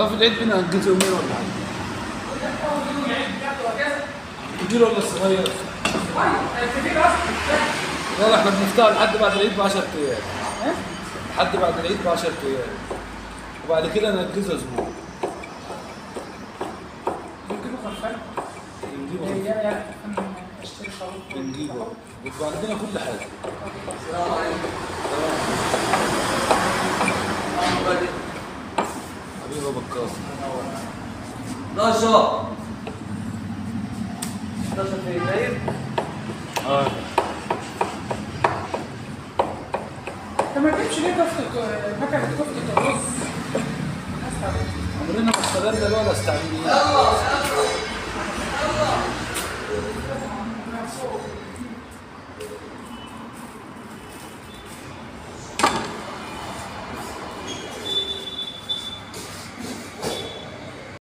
اه في العيد بنأجزه يومين ولا حاجة. الكبير ولا الصغير؟ الكبير اصلا. لا احنا بنفتحه لحد بعد العيد ب 10 ايام. لحد بعد العيد ب 10 ايام. وبعد كده نأجزه اسبوع. بنجيبه خرفان؟ بنجيبه خرفان. اشتري خروف. بنجيبه، بيبقى عندنا كل حاجة. السلام عليكم. حبيبي ابو القاسم. 11 11 في طيب؟ اه. انت ما تجيبش ليه كفته مكنه كفته الرز؟ عمرنا ما اشتغلنا بقى ولا استعملناها. يلا.